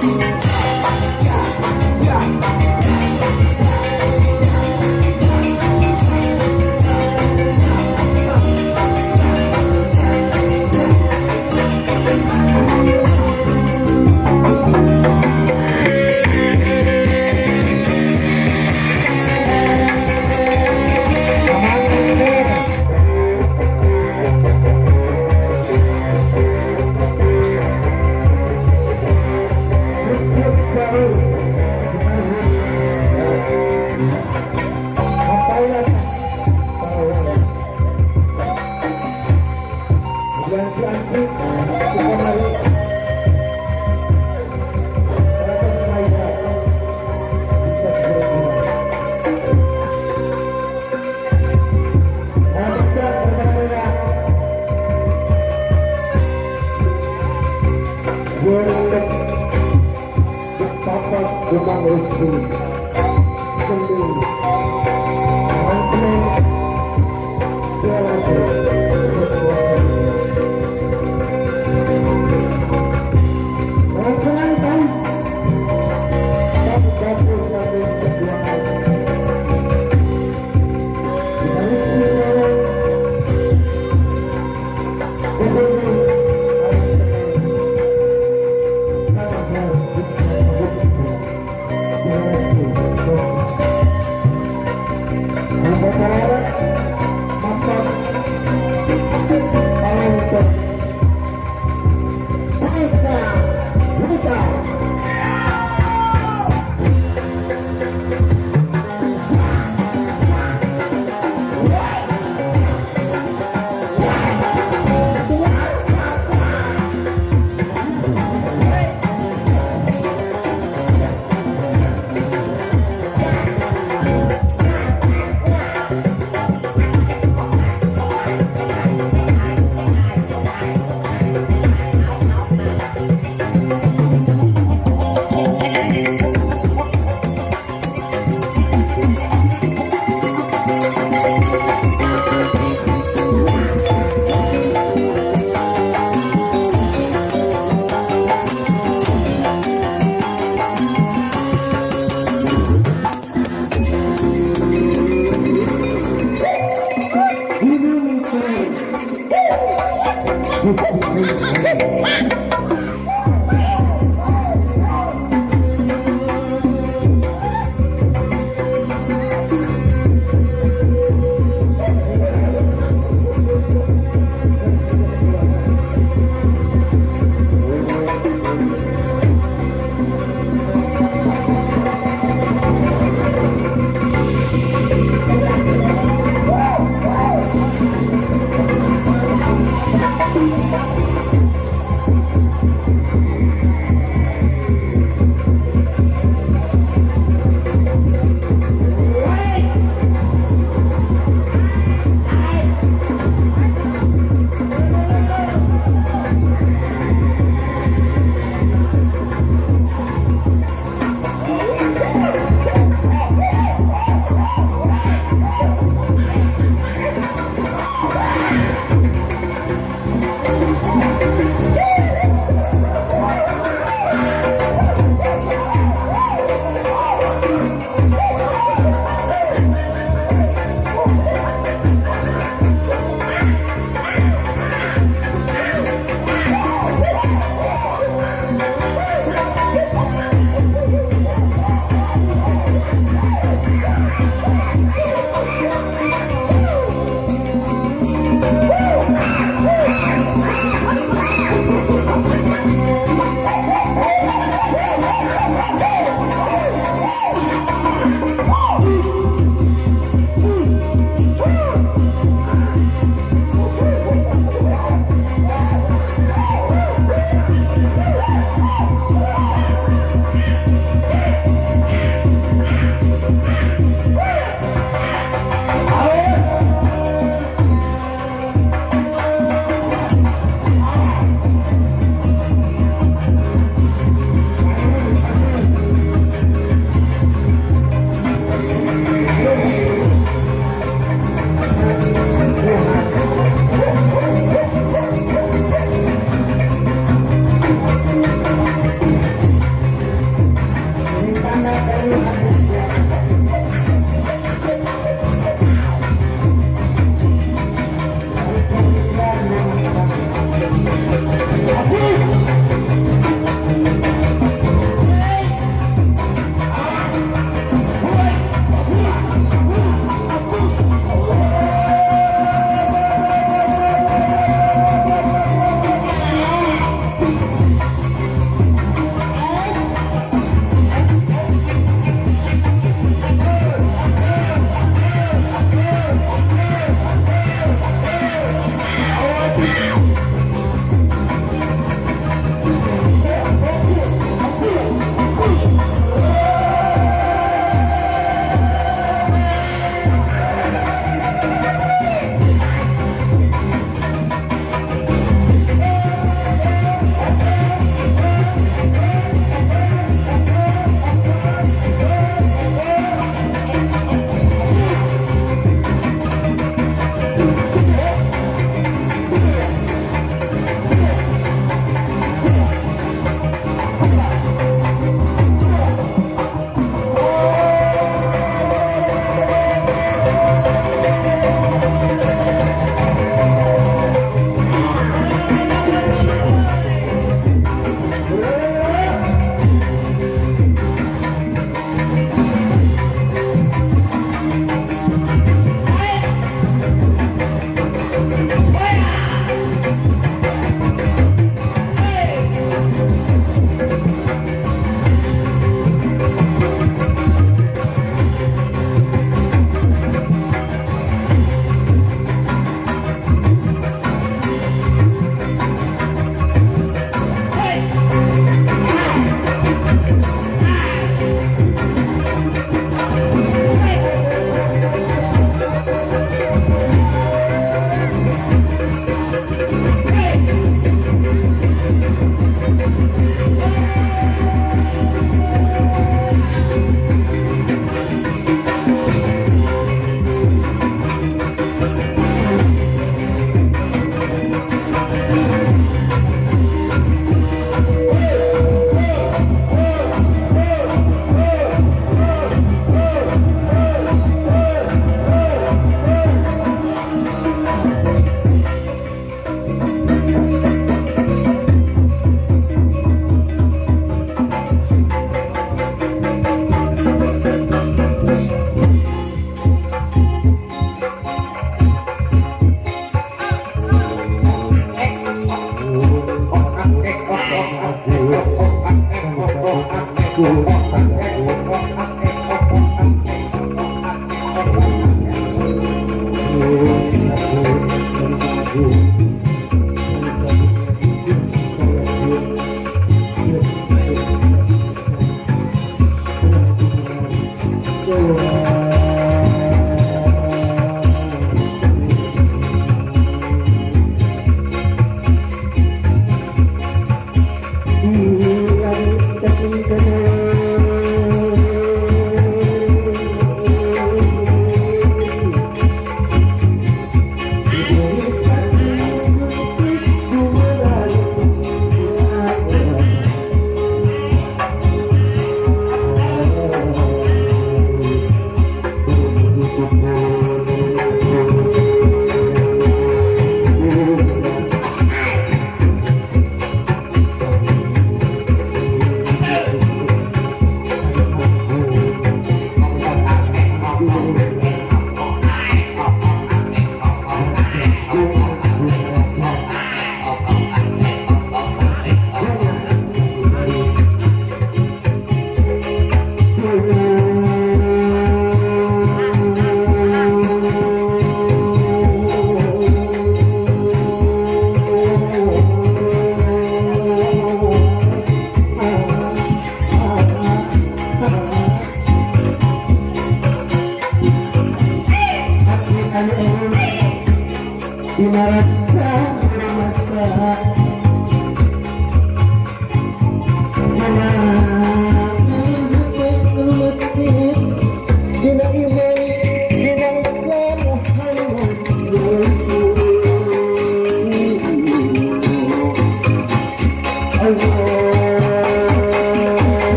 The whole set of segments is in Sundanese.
Thank you.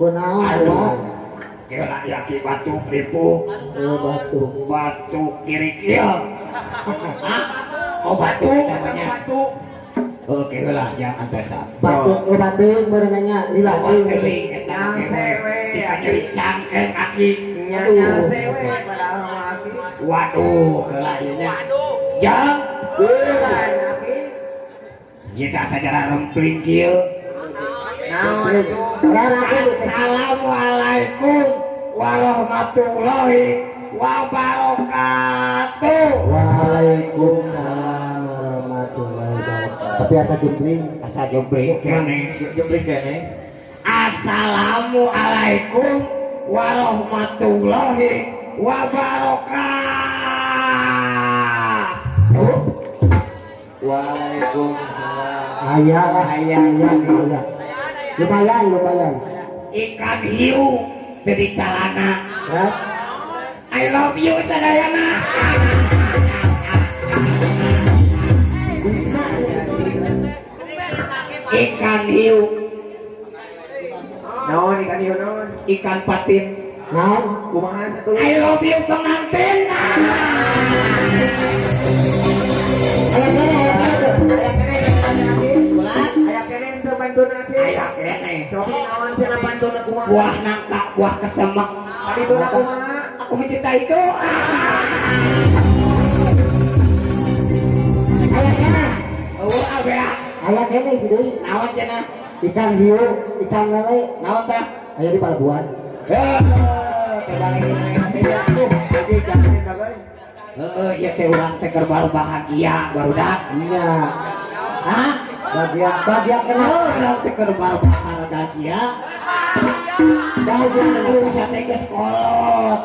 Kunaon wa? Kira yaki batuk ripu. Batuk. Batuk kiri kieu. Hah? Oh batuk namanya. Batuk. Oke lah jangan antesa. Batuk batuk berenangnya lila. Keling eta nyeri cangkeng kaki. Nya sewe padahal aki. Waduh, heula ieu nya. Waduh. Jang. Heula aki. Jika sajarah rempling kieu. Naon itu? Assalamualaikum warahmatullahi wabarakatuh. Waalaikumsalam warahmatullahi wabarakatuh. Tapi asa jempling, asa jempling kene, jempling kene. Assalamualaikum warahmatullahi wabarakatuh. Waalaikumsalam. Aya lah, aya, aya. Lumayan, lumayan. Ikan hiu dari calana. Ya. I love you sadayana. Ikan hiu. Naon ikan hiu naon? Ikan patin. Naon? Kumaha satu? I love you pengantin. Aya kene, aya kene. Aya kene teu pantun aki. Aya kene. Cobi naon cenah pantun kumaha? Buah nangka, buah kesemek. Kadituna kumaha? Aku mencintaiku. Aya kene. Oh, abea. Aya kene gitu. Naon cenah? Ikan hiu, ikan lele, naon tah? Aya di palabuhan. Heeh, ieu teh urang teh keur bahagia barudak. Iya. Hah? Bahagia, bahagia kenapa? Urang teh keur bahagia. Bahagia bisa teh geus kolot.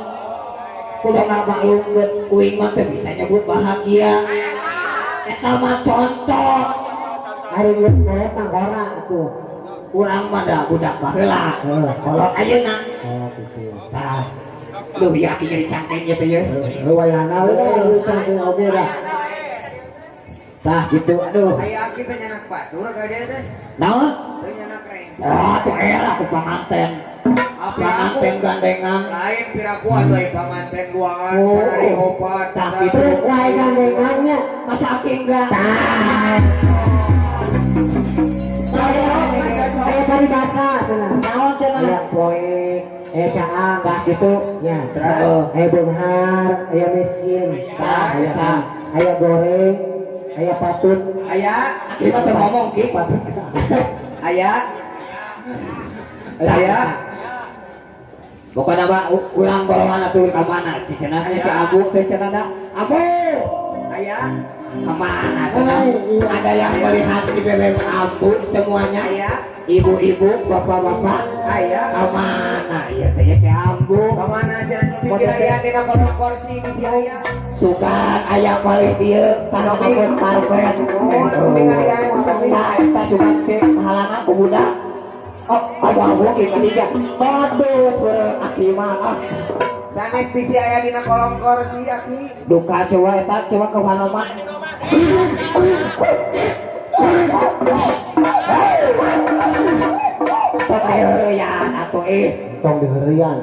Kudu ngamaklumkeun kuing mah teu bisa nyebut bahagia. Eta mah contoh. Ari geus kolot mah ngora atuh. Urang mah da budak baheula. Kolot ayeuna. Oh, gitu. Tah. Duh, ya aki jadi cangkeng ieu teh ye. Heuh, wayahna we cangkeng oge dah. Tah gitu aduh. Aya aki teh nyanak batur ka dieu teh. Naon? Teu nyanak reng. Oh, tuh era ku panganten. Panganten gandengan. Lain piraku atuh aya panganten duaan, sehari opat. Tah gitu. Lain gandengannya. Masa aki enggak? Tah. Aya paribasa cenah. Naon cenah? Aya poek, aya caang, tah gitu. Nya, aya beunghar, aya miskin, tah, aya aya goreng, aya patut, aya aki mah teu ngomong ki patut. Aya. Aya. Pokona mah urang golongan atuh ka mana cenah si Abu teh cenah da. Abu. Aya. Kemana cenah? Ada yang melihat si Bebek Abu semuanya? Aya. Ibu-ibu, bapak-bapak, aya. Kemana? Iya teh si Ambu. Kemana cenah mikir aya dina kolong kursi di si aya. Sugan aya paling dieu panopun karpet. Tah eta sugan teh halangan ku budak. Oh, abu-abu ki kadiga. Waduh, beureum aki mah. Ah. Sanes bisi aya dina kolong kursi aki. Duka coba eta coba ke Hanoma. Tong atuh ih. Tong diheureuyan,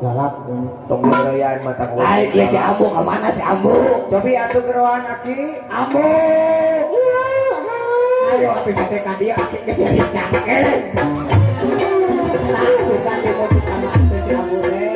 galak. Tong diheureuyan mata ku. Ai ieu si Ambu ka mana si Ambu? Cobi atuh geroan aki. Ambu. Ayo atuh teh ka dieu aki geus jadi cangkeng. Tah sugan teh mau sama atuh si Ambu teh.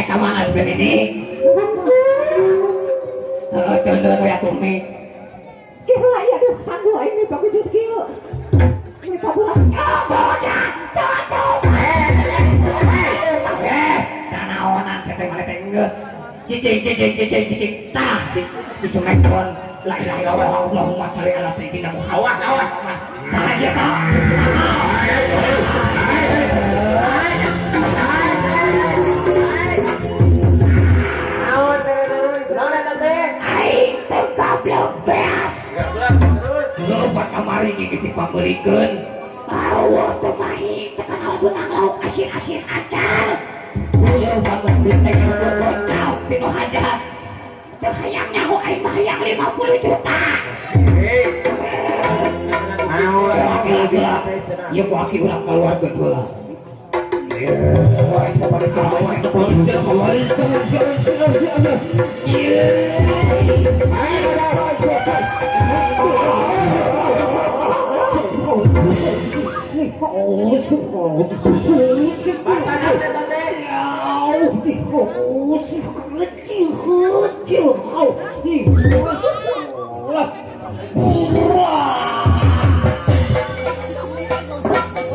Ka mana sebenarnya ini? Heeh, condon we atuh mi. Kira ya aduh sanggup ini bagujut kieu. Ini pabulan. Bodak, cocok. Nanaonan teh mah teh geus. Cicing cicing cicing cicing. Tah di sumekon. La ilaha illallah Allahumma shalli ala sayyidina Muhammad. Awas awas. Salah dia salah. Naon naon eta teh? Aing teh goblok beas. Loba kamari geus dipambeulikeun. Awak teh mahi teh kana beunang lauk asin-asin acar. Loba teh kocok tinu hajat. Teu hayang nyaho aing mah hayang 50 juta. Gila, ieu ku aki urang kaluarkeun heula.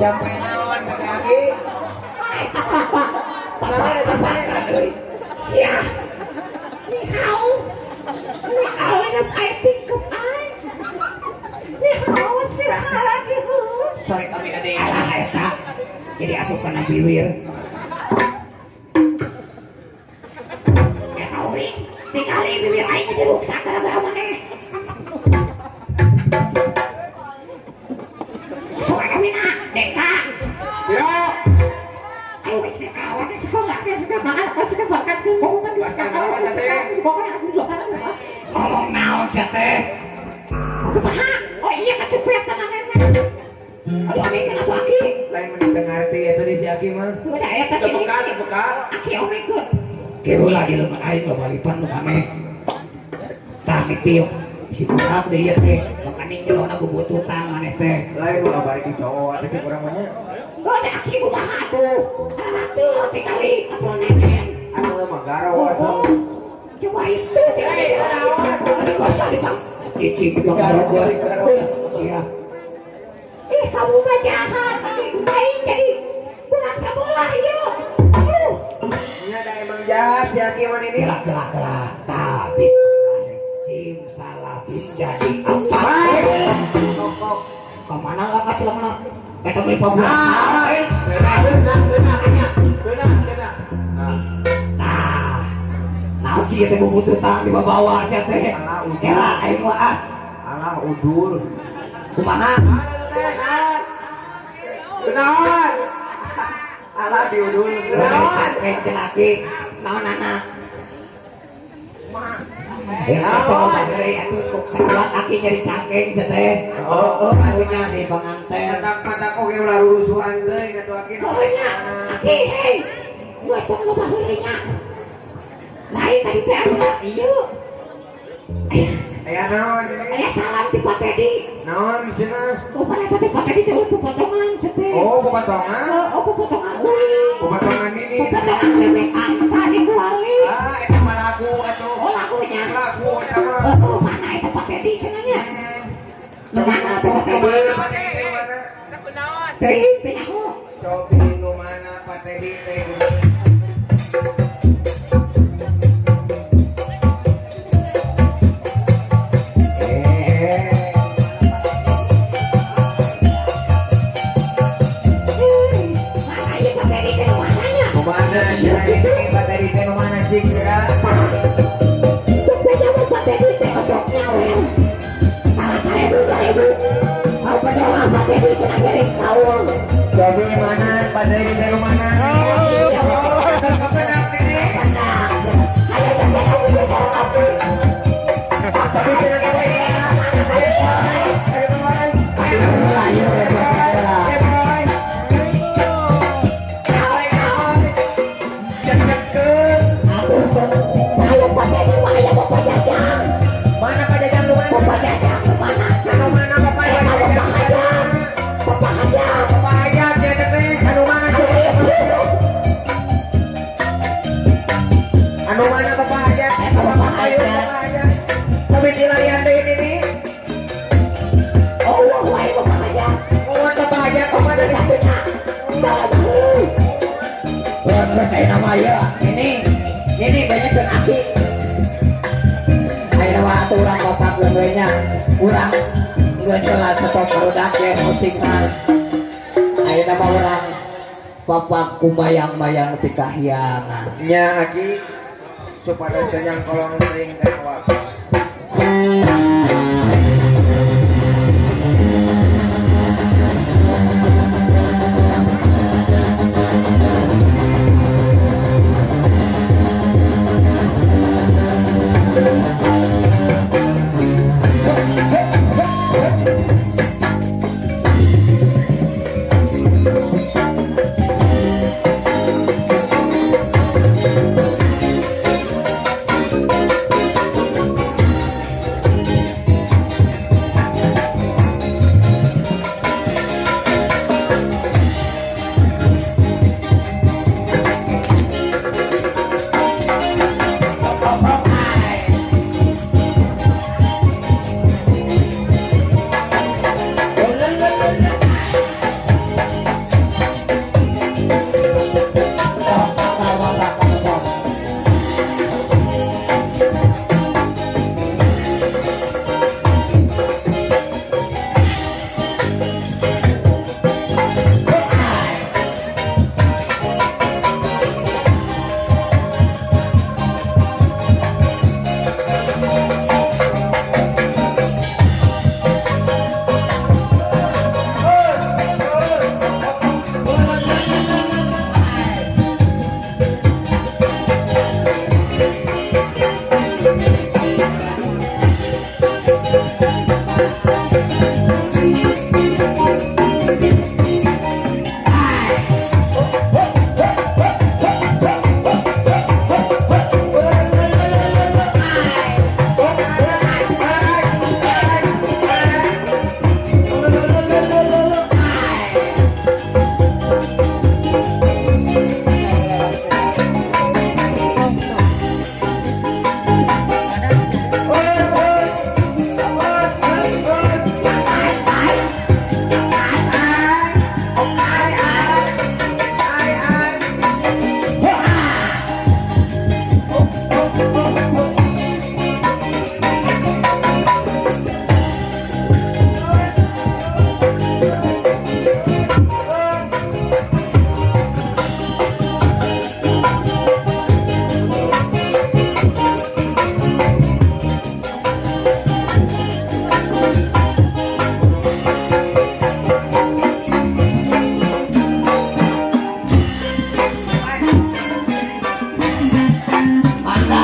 Sampai naon ka aki? Sia. Ni hao. Ni hao na tingkap ay. Ni hao sira lagi hu. Sore kami ada alah eta. Jadi asup kana biwir. Eta uing tingali bibir aing jadi ruksak gara-gara maneh. Sore kami na deka. Yo. Ngomong naon sia teh? Oh iya kecepet tangannya. Aduh aki kenapa aki? Lain mun dengarti eta di si aki mah. Udah eta sih. Tepeka tepeka. Aki omekeun. Keula di leumeun aing babalipan nu maneh. Tah mitiuk si budak deui ieu teh. Makaning jelona bubututan maneh teh. Lain ulah bari di cowok atuh cek urang mah nya. Oh da aki kumaha atuh? Atuh tingali atuh nenen. Atuh mah garo atuh. Coba itu tingali. Cicing di garo. Iya. Ih kamu mah jahat, aing jadi kurang sebelah ieu. Aduh. Nya da emang jahat si aki mah ini. Gerak gerak gerak. Tapi simsalabim jadi apa? Kokok. Kemana lah kacilana? Eta beli pabulan. Beunah beunah. Tah. Naon sih teh bubututan dibawa sia teh. Era aing mah ah. Alah udur. Kumaha? Kunaon? Alah diudur. Kunaon? Cek laki. Naon anak? Ya, atuh aki nyeri cangkeng sia teh. Oh, punya di pengantin. Matak-matak oge ulah rurusuhan teuing atuh aki. Oh nya. Aki hei. Geus tong loba heureuy nya. Lain tadi teh anu ieu. Aya naon? Aya salam ti Pak Teddy. Naon cenah? Oh, mana tadi Pak Teddy teh potongan teh. Oh, potongan? Oh, potongan euy. Potongan ini. Potongan lewekan sadi kuali. Ah, eta mah lagu atuh. Oh, lagunya. Lagu eta mah. Oh, mana eta Pak Teddy cenah nya? Mana Pak Teddy? Mana? Kunaon? Teuing teh nyaho. Cobi nu mana Pak Teddy teh? Cobi mana Pak Teddy teh mana? Mana Pak Jajang lu mana? Bapak Jajang mana? Mana Bapak Jajang? Bapak Hajat. Bapak Hajat ya teh. Anu mana? Anu mana Bapak Hajat? Bapak Hajat. Tapi dilarian deui ini. Oh, wae Bapak Hajat. Oh, Bapak Hajat kumaha satunya. Terus saya nama ya. Ini banyak dan aki. Ayo waktu urang bapak gue-nya. Urang geus lah stop barudak ya musikan. Ayo nama urang bapak kumayang-mayang ti kahyangan. Nya aki supaya senyang kolong sering teh awak. Mangga.